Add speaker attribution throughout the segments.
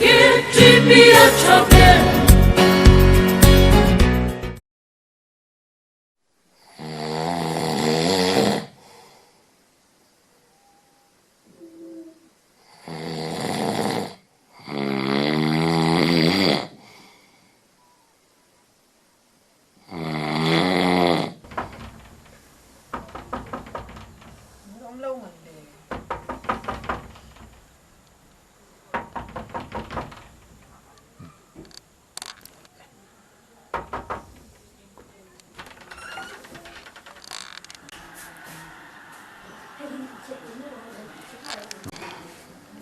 Speaker 1: KTP a tha ber.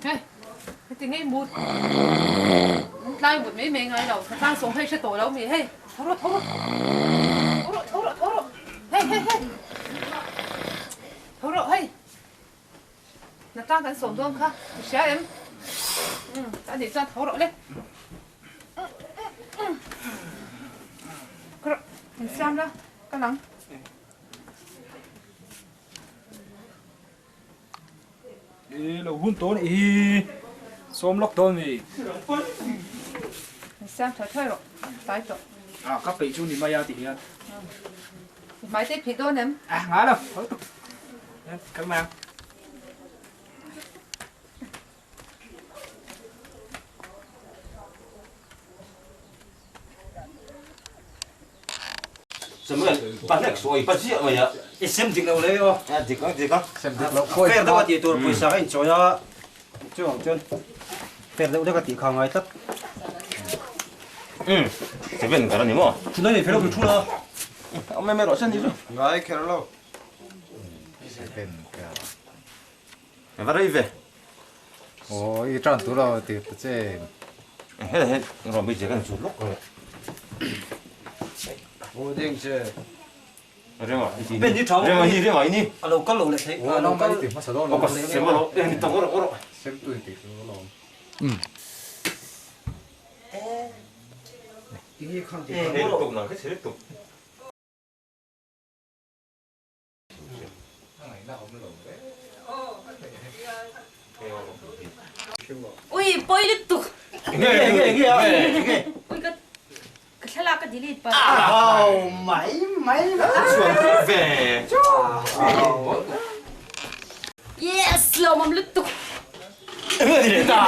Speaker 2: Hei, heti ngei mut tlai mut mai mai ngai lo, tlang sawng hei hre tawh lo mi hei, tho rawh tho rawh, tho rawh tho rawh tho rawh, hei hei hei, tho rawh hei. Na tlang kan sawm dawn kha i hria em? Umm a nih chuan tho rawh le. Ka rawh in siam la ka lang.
Speaker 3: I lo hun tawh anih hi sawm lawk dawn mi.
Speaker 2: In siam tha tha rawh tlai tawh.
Speaker 3: A ka peih chu ni mai a ti hian.
Speaker 2: I hmai te phih dawn em?
Speaker 3: A ngai lo ho tuk. Kal mai ang.
Speaker 4: Samuel, pa hlek sawi pa chiah mai a.
Speaker 5: I sem dik lo le aw.
Speaker 4: A dik ang dik ang.
Speaker 6: Sem dik lo khawi.
Speaker 5: Fair deuh a tih tur pawisa ka inchawi a. Chu ang chuan fair deuh deuh a tih kha a ngai tlat.
Speaker 4: Umm, seven kar a ni maw?
Speaker 5: Thuna ni fel lo thu la.
Speaker 4: Awm em erawh sen ni chu.
Speaker 6: Ngai kher lo. Seven kar.
Speaker 4: Va rei ve.
Speaker 6: Aw, i tan tur lo ti ta che.
Speaker 4: Helai hian rawn bih che kan chhut lawk ang.
Speaker 6: Aw ding che.
Speaker 4: Rema i ti ni. Rema hi rema i ni.
Speaker 5: A lo kal lo leh thei.
Speaker 6: Aw nang mai ti hmasa dawn lo.
Speaker 4: Aw sem a lo. Eh ni tawng rawh rawh.
Speaker 6: Sem tu i ti chu alawm.
Speaker 4: Hei tuk nang kha chhe tuk.
Speaker 7: Ui pawi lutuk.
Speaker 4: Nge nge nge a nge.
Speaker 7: Ui ka ka thlalak ka delete palh.
Speaker 5: Au mai mai.
Speaker 4: Chuan tuk ve.
Speaker 7: Yes lawmawm lutuk.
Speaker 4: Nge ni leh ta.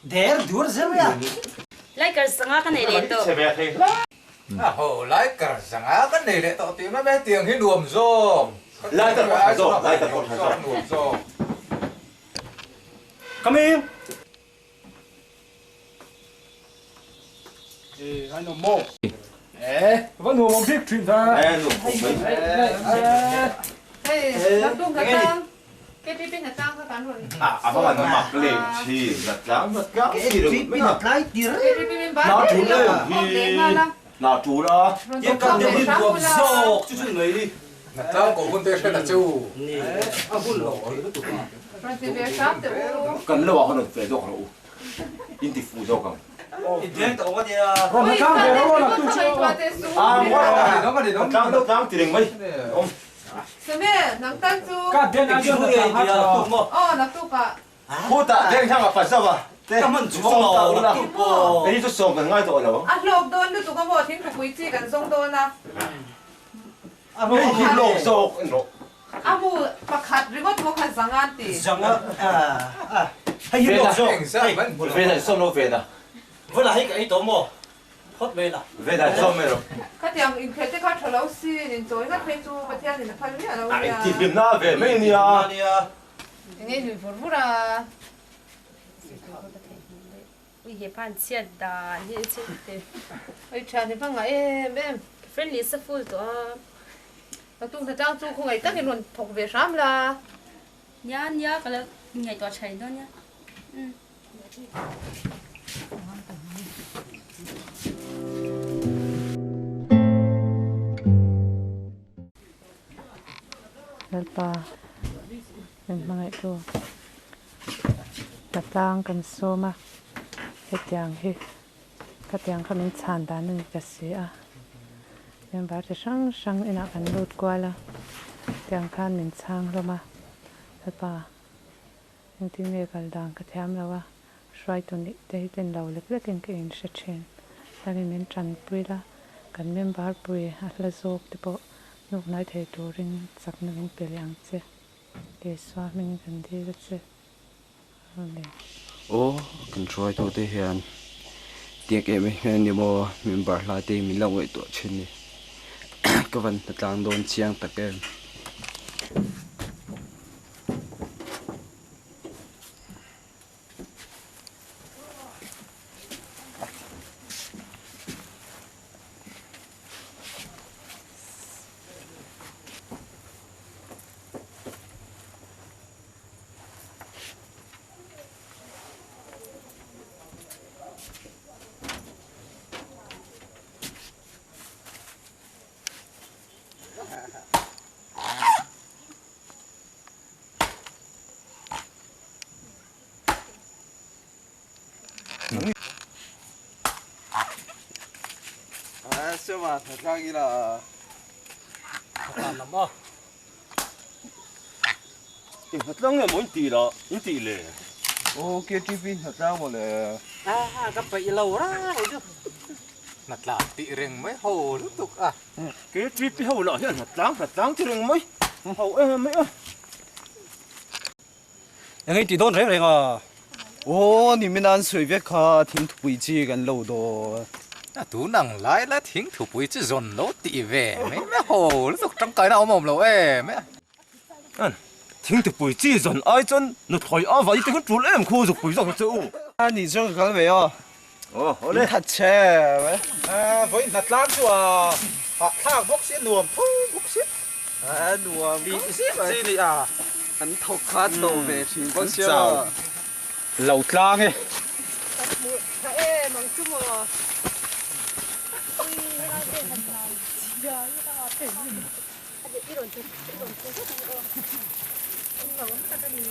Speaker 5: Der dur zel mai a.
Speaker 7: Liker sanga ka nei leh tawh.
Speaker 4: Chhe ve thei hle.
Speaker 6: A ho liker zanga kan nei leh tawh tih mai mai tiang hi nuam zawk.
Speaker 4: Liker pawh tha zawk, liker pawh tha zawk.
Speaker 6: Nuam zawk.
Speaker 5: Come in.
Speaker 3: Eh, ai nuam maw? Eh, va nuam awm bik thin ta.
Speaker 4: Eh, nuam khawp mai.
Speaker 2: Hei, lam tum ka tang. KTP na tlang kha kan rawn
Speaker 4: A va han mak leh thin, na tlang na tlang si reng mai a.
Speaker 2: KTP min ban ber hi a awm leh nghal a.
Speaker 4: Na tul a.
Speaker 2: Rawn thawk chhuak leh hram ula.
Speaker 6: Na tlang koh hun te hre ta chu.
Speaker 2: Rawn ti ve hram teh u.
Speaker 4: Kan lo ah khan rawn fe zawk rawh u. In ti fuh zawk ang.
Speaker 3: Rawn na tlang ve rawh u, tu chu.
Speaker 4: A tlang na tlang ti reng mai. Awm.
Speaker 2: Same, nang tan chu.
Speaker 3: Ka den a chuan na tlang ha tha.
Speaker 2: Aw, naktuk ah.
Speaker 4: Khutah deng thlang a pa zauh a. Te, sawm ta ula. Kei chu sawm kan ngai tawh lo.
Speaker 2: A hlawk dawn lutuk a maw, thingthupui chi kan zawng dawn a.
Speaker 4: Hei hi hlawk zawk en rawh.
Speaker 2: A mu pakhat ringawt maw kha zang an ti.
Speaker 5: Zang a, hei hi hlawk zawk.
Speaker 4: Vena sawm lo Vena.
Speaker 5: Vela hei ka ei tawh maw. Phawt mai la.
Speaker 4: Ve dan zawm mai rawh.
Speaker 2: Khatiang inkhelh te kha tha lo si, in chawi ngat phei chu Pathian in a phal miah lo
Speaker 4: A
Speaker 2: nia.
Speaker 4: intihhlim na ve mai nia.
Speaker 2: Enge nui vur vur a.
Speaker 7: Ui he phan chhiat dan hi chhe te.
Speaker 2: Ui thian hi hmang ngah em em.
Speaker 7: Friend list a full tawh a.
Speaker 2: Naktuk hnatlang chu khawngaih takin rawn thawk ve hram la.
Speaker 7: Nia nia ka lo ngaihtuah tha dawn nia. Umm.
Speaker 2: Lalpa min hmangaihtu hnatlang kan sawm a, hetiang hi khatiang kha min chhan dan a ni ta si a, member chi hrang hrang inah kan lut kual a, tiang khan min chhang hlawm a, Lalpa. Engtin nge kal dan ka thiam lo a,
Speaker 8: Hruaitu nih te hi tlin lo lek lekin ka inhre thin. Hlangin min tanpui la, kan member pui a hla zawk te pawh hnuk hnai thei turin chakna min pe leh ang che. Isua hmingin kan dil a che. Amen.
Speaker 9: Aw, kan hruaitute hian tiang em em hian ni maw member hla te hi min lo ngaihtuah thin ni. Ka van hnatlang dawn chiang tak em.
Speaker 4: Sema tlang ila.
Speaker 3: Tlan lam a.
Speaker 4: Eng hnatlang nge maw in tih lah, in tih le?
Speaker 9: Aw KTP hnatlang maw le?
Speaker 5: A ka peih lo rai chu.
Speaker 6: Hnatlang tih reng mai ho lutuk a.
Speaker 4: KTP ho lah hian hnatlang hnatlang ti reng mai ho em em mai a.
Speaker 5: Eng ei tih dawn reng reng a.
Speaker 9: Aw ni min an sawi vek kha thingthupui chi kan lo dawn.
Speaker 6: A tun ang lai la thingthupui chi zawn lo tih ve mai mai ho lutuk tangkaina awm awm lo em e.
Speaker 4: An thingthupui chi zawn ai chuan nuthlawi a vai te khan tul em khu zukpui zawk che u.
Speaker 9: A nih chuan ka kal ve aw.
Speaker 4: Aw awle.
Speaker 9: In that che mai.
Speaker 6: Vawi hnatlang chu a hahthlak bawk sia nuam tho bawk sia.
Speaker 9: A nuam
Speaker 6: tih zia chi ni a.
Speaker 9: An thawk kha to ve thin bawk sia.
Speaker 3: Lo tlang e.
Speaker 2: Ka hmuh tha em ang chu maw. Ui helai te han nai zia i a i rawn ti i rawn ti vek ang aw. Englo awm tak a ni.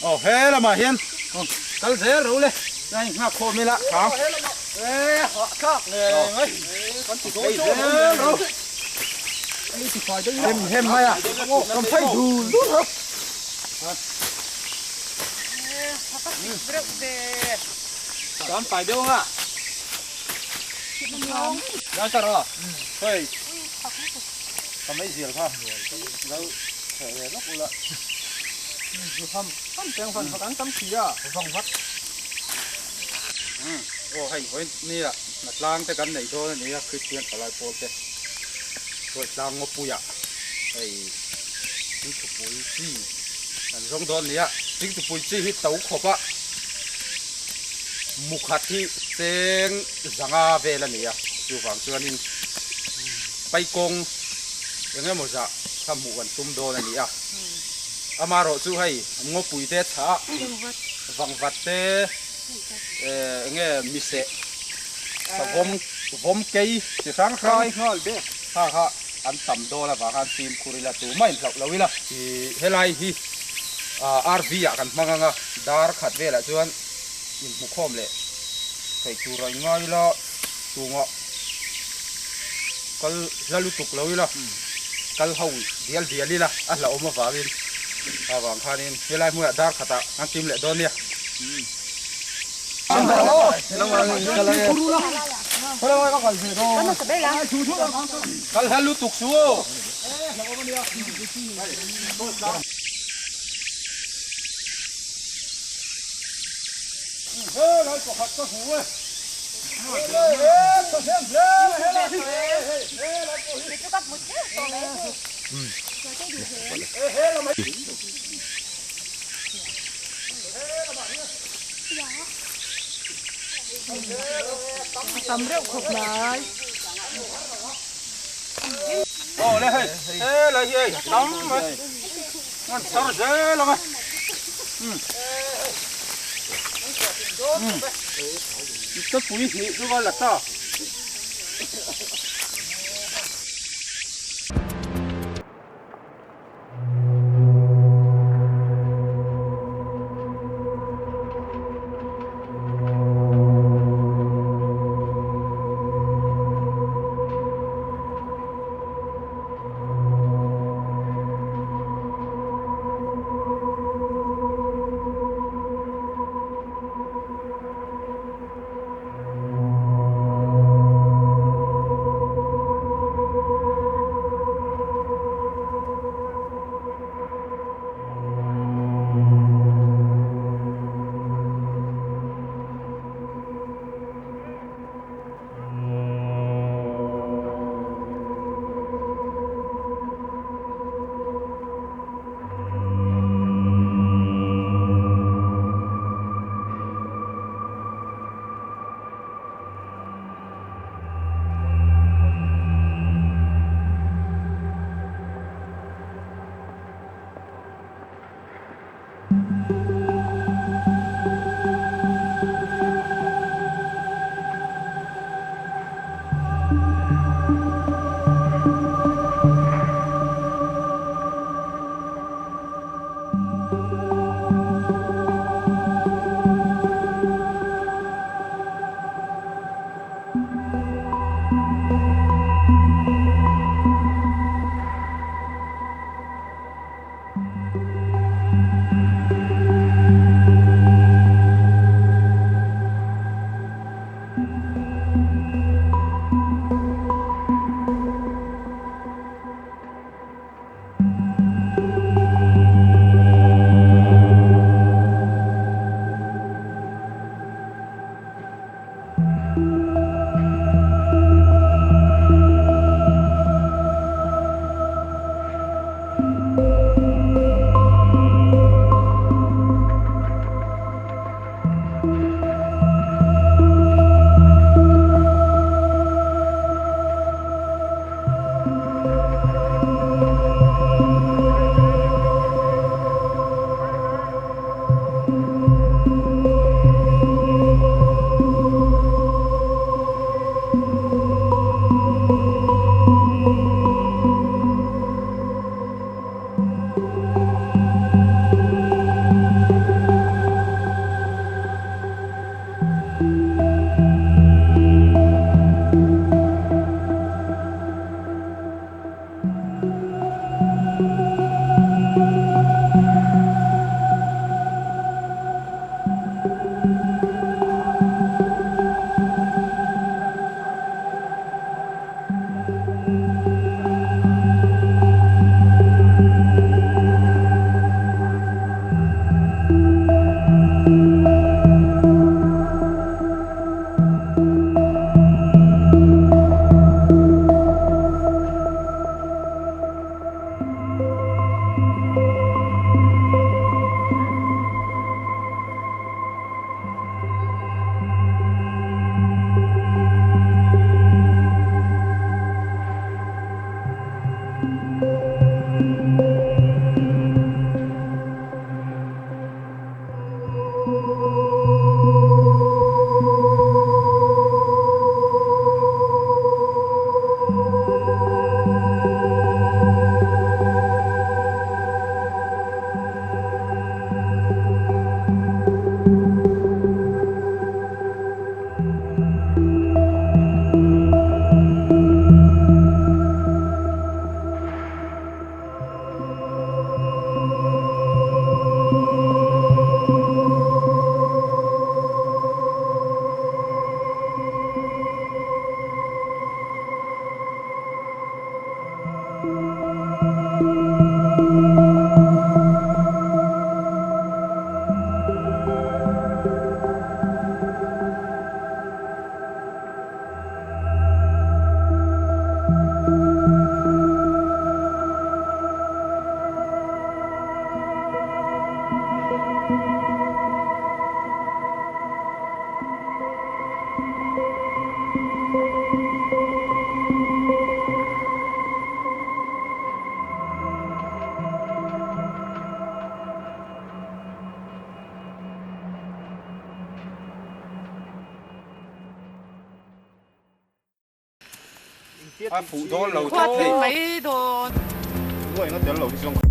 Speaker 3: Aw he lamah hian kal zel ro le lai nghak khawm ila tha e hah thlak nge mai kan ti dawn zel ro hem hem mai a kan phei dul dul ro Kan pai deuh anga. Nan tar a. Hei. Ka mei zial kha. Lo theh ve lawk ula. Zu ham ham teng van vak an tam si a. Vang vat.
Speaker 6: Aw hei vawiin ni ah hnatlang te kan neih dawn a ni a Kristian palai pawl te Hruaitlang ngawpuia hei thingthupui chi kan zawng dawn a ni a, thingthupui chi hi to khawp a mukhat hi cheng zanga vel a ni a chuvang chuanin paikawng eng emaw zah kha hmuh kan tum dawn a ni a, amaherawh chu hei ngawpui te chhah vangvat te eng nge miseh savawm vawm kei chi hrang hrang kha kha an tam dawn avang khan fimkhur ila tumah in hlauh lo ila. Ih helai hi RV ah kan hmang anga dar khat velah chuan inhmukhawm leh theih tur a ingai ila tungah kal hla lutuk lo ila kal ho dial dial ila a hlauhawm avangin avang khanin helai hmunah dar khatah an kim leh dawn nia. Kal hla lutuk su aw.
Speaker 2: Tam reuh khawp mai.
Speaker 3: Aw le hei he lai hi hei tam mai an chhar zel ang a ka pui hnih chu va la ta.
Speaker 6: A fuh dawn lo tlat hei.
Speaker 2: Mai dawn.
Speaker 4: Nuaih na tel lo hi chuan.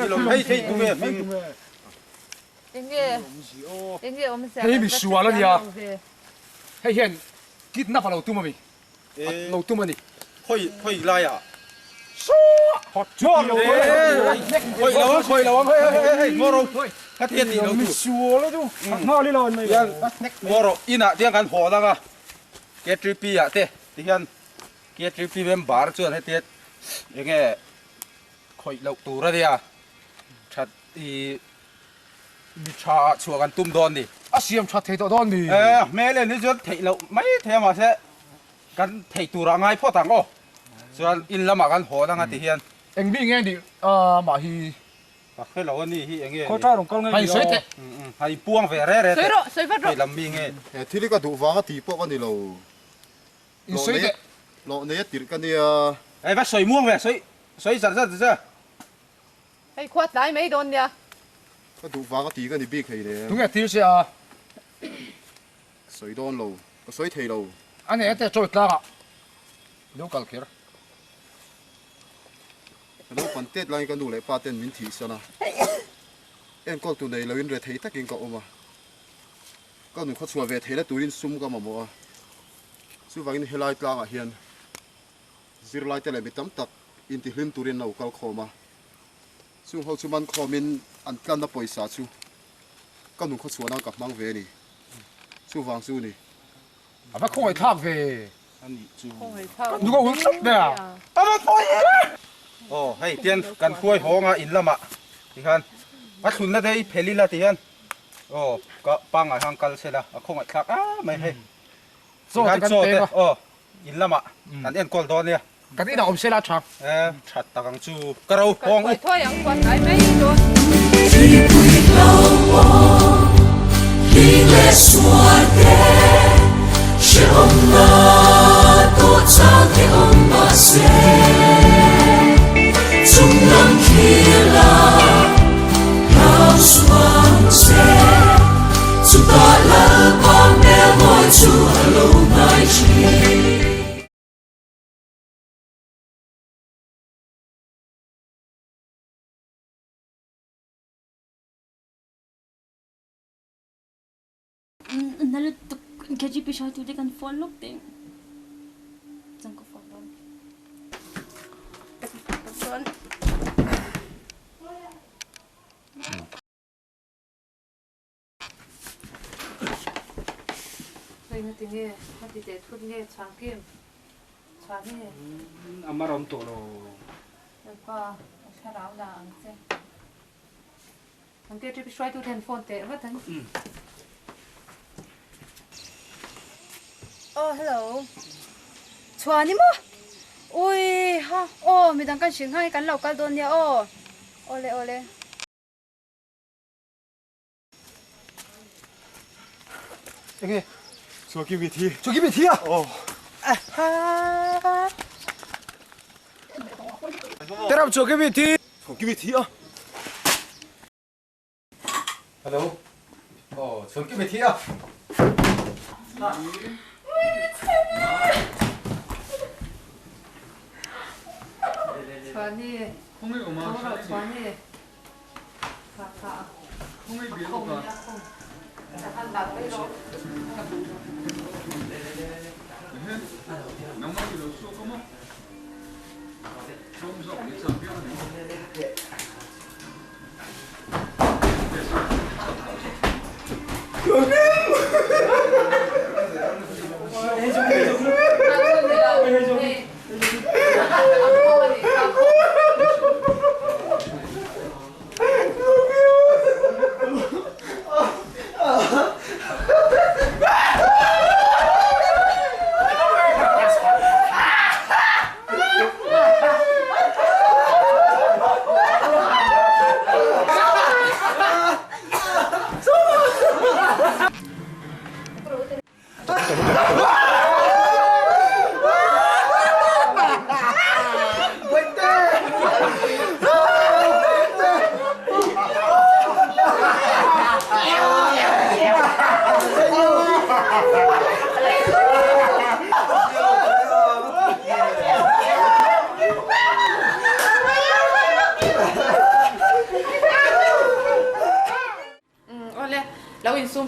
Speaker 6: Hei hei tunge hming.
Speaker 2: Enge enge awmzia
Speaker 3: Hei misual a nia. Hei hian kidnap a lo tum a mi. Lo tum a ni.
Speaker 6: Khawi khawi lai ah.
Speaker 3: Hot chuan lo
Speaker 6: Khawi lo ang khawi lo ang hei hei hei ngaw ro. Ka ti a tih lo tu.
Speaker 3: Misual a chu. Nghal ila an mai.
Speaker 6: Ngaw ro inah te kan haw dang a. K3P ah te ti hian K3P member chuan heti enge khawih loh tur a nia. That i mi tha ah chhuah kan tum dawn ni.
Speaker 3: A siam that thei tawh dawn mi.
Speaker 6: E hmel en hi chuan theih loh mai thei a mahse kan theih tur ah ngai phawt ang aw. Chuan in lamah kan hawn anga ti hian.
Speaker 3: Eng mi nge nih a mah hi.
Speaker 6: Ka hre lo a ni hi eng nge ni.
Speaker 3: Khawi tha rawn kal nge ni aw. Sawi teh.
Speaker 6: Hai puang ve re re teh.
Speaker 2: Sawi rawh sawi vat rawh.
Speaker 6: Hei lam mi nge.
Speaker 10: He thil hi ka duh vanga tih pawh ka ni lo.
Speaker 3: In sawi teh.
Speaker 10: Hlawh nei a tirh ka nia.
Speaker 6: Hei va sawi muang ve sawi sawi zar zar zar.
Speaker 2: Hei khua tlai mai dawn nia.
Speaker 10: Ka duh vang a ti ka ni bik hei le.
Speaker 3: Tunge tir che a?
Speaker 10: Sawi dawn lo, ka sawi thei lo.
Speaker 3: A nei ate chawi tlang ah lo kal kher.
Speaker 10: Ka naupang tet laiin ka nu leh pa ten min thih san a, enkawl tu nei loin rethei takin ka awm a, ka nun khawchhuah ve theihna turin sum ka mamawh a, chuvangin helai tlangah hian Zirlai te leh mi tam tak intihlim turin an lo kal khawm a, chung ho chu man khawmin an tlanna pawisa chu ka nun khawchhuah nan ka hmang ve a ni. Chuvang chu ni.
Speaker 3: A va khawngaih thlak ve.
Speaker 6: A nih chu.
Speaker 3: Ka nu ka ul tlat mai a.
Speaker 6: A va khawngaih em! Aw hei tian kan hruai hawng a in lamah tikhan a thlunna te i phel ila tihian aw ka pangngai hang kal se la a khawngaih thlak a mai hei.
Speaker 3: Chaw te kan pek a.
Speaker 6: Aw In lamah kan enkawl dawn nia.
Speaker 3: Kan inah awm sela tha.
Speaker 6: E, that tak ang chu. Ka ro hawng u.
Speaker 2: Kan thuai ang khuan tlai mai dawn.
Speaker 1: Thipui hlauhawm hling leh sual te hrehawmna tawh chang te awm mahse chung lam thlir a hlau suang che chutah Lalpa hmel mawi chu a lo ngai thin.
Speaker 7: Na lutuk KGP hruaitu te kan phone lawk teh cang ka phone dawn. Chuan
Speaker 2: Hei ngati nge ngati teh thut nge chhuan kim chhuan nge.
Speaker 5: A mar awm tawh lo.
Speaker 2: Lalpa a thlarau la ang che. An ke trip hruaitu ten phone teh vat an.
Speaker 7: Oh hello. Chhuan ni maw? Ui ha aw midang kan hrilh nghal hi kan lo kal dawn nia aw. Awle awle.
Speaker 4: Enge? Chuaki mi thi.
Speaker 5: Chuaki mi thi a?
Speaker 4: Oh.
Speaker 5: Teram chuaki mi thi.
Speaker 4: Chuaki mi thi a.
Speaker 6: Hello. Oh, chuaki mi thi a.
Speaker 2: Chuani. Chuani.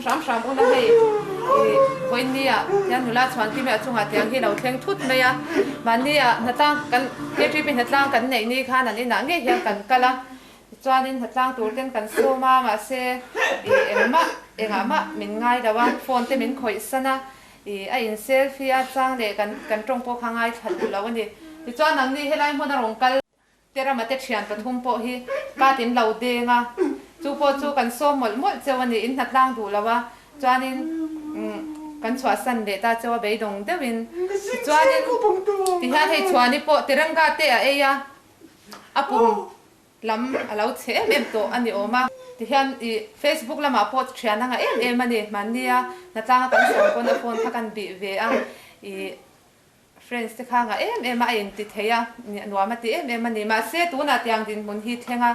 Speaker 2: hram hram ula hei ih vawiin ah hian nula chhuan kim a chungah tiang hi lo thleng thut mai a mahni ah hnatlang kan KTP hnatlang kan neih ni khan an inah ngei hian kan kal a tichuanin hnatlang tur ten kan sawm a mahse ih engmah engah mah min ngai lo a phone te min khawih san a ih a in selfie a chang leh kan kan tawng pawh kha ngaithla duh lo a ni tichuan nangni helai hmun a rawn kal. Terama te thian pathum pawh hi ka tin lo deng a, chu pawh chu kan sawm mawlh mawlh cheu a ni, in hnatlang duh lo a, chuanin kan chhuahsan leh ta cheu a beidawng deuhin, tichuanin tihian hei chhuani pawh Tiranga te a ei a, a pum lam a lo chhe em em tawh a ni awm a, tihian i Facebook lamah pawh thian a ngah em em a ni, mahnia hnatlang a kan sawm pawn a phone kha kan bih ve a, i. Friends te kha ngah em em a, a inti thei a, nuam a ti em em a ni. Mahse tunah tiang dinhmun hi thleng a,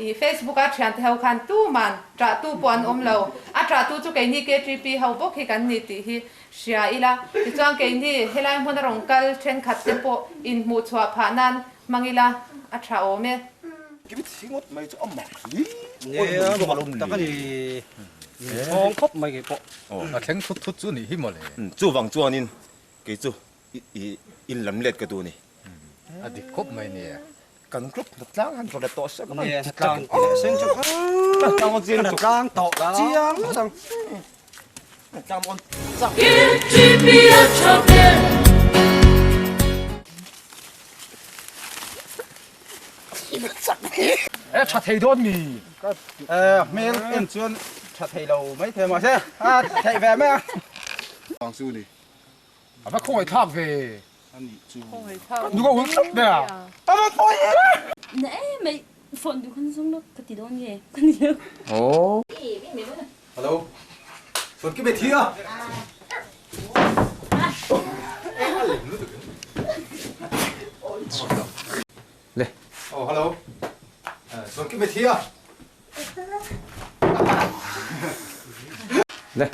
Speaker 2: ih Facebook a thiante ho khan tuman ṭah tu pawh an awm lo. A ṭah tu chu keini KTP ho bawk hi kan ni tih hi hria ila. Tichuan keini helai hmun a rawn kal thenkhat te pawh inhmuh chhuah phah nan hmang ila a ṭha awm e.
Speaker 4: Kimi thi ngawt mai chu a mak hle.
Speaker 5: Nia, mak tak a ni. Min chhawng khawp mai kei pawh.
Speaker 6: A thleng thut thut chu nih hi mawle.
Speaker 4: Chuvang chuanin Kei chu i in lam let ka duh ni.
Speaker 6: A dik khawp mai nia.
Speaker 4: Kan group hna tlang han rawt tawh se
Speaker 5: kan han tlang leh sen chu
Speaker 4: hna tlang awn chiang lutuk.
Speaker 5: Tlang tawh chiang ngawt ang.
Speaker 4: Hna tlang awn chak.
Speaker 3: E tha thei dawn mi.
Speaker 6: E hmel en chuan tha thei lo mai thei mahse a theih ve mai a.
Speaker 10: Vang chu ni.
Speaker 3: A va khawngaih thlak ve.
Speaker 10: A nih chu.
Speaker 3: Ka hnuk a ulh tlat mai a. A va pawi e.
Speaker 11: Na e mai phone duh khan zawng lo ka ti dawn nge ka ni lo.
Speaker 6: Aw. Hello. Phone ki be thi a.
Speaker 9: Le.
Speaker 6: Oh hello. Phone ki be thi a.
Speaker 9: Le.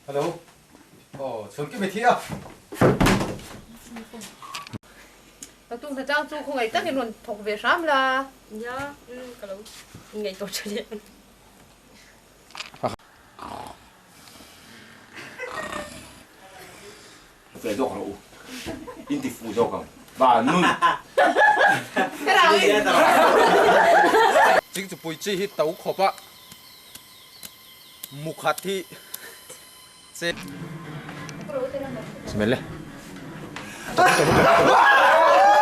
Speaker 6: Hello. Oh, chhun ki mithi a.
Speaker 2: Ka tung hna chang chu khawngaih takin rawn thawk ve hram la.
Speaker 11: Nia, ka lo ngaihtuah tha leh ang.
Speaker 4: Ve zawk rawh u. In ti fuh zawk ang. Ba nun.
Speaker 6: Ching chu pui chi hi to khawp a. Mukhat hi che.
Speaker 9: Smell e.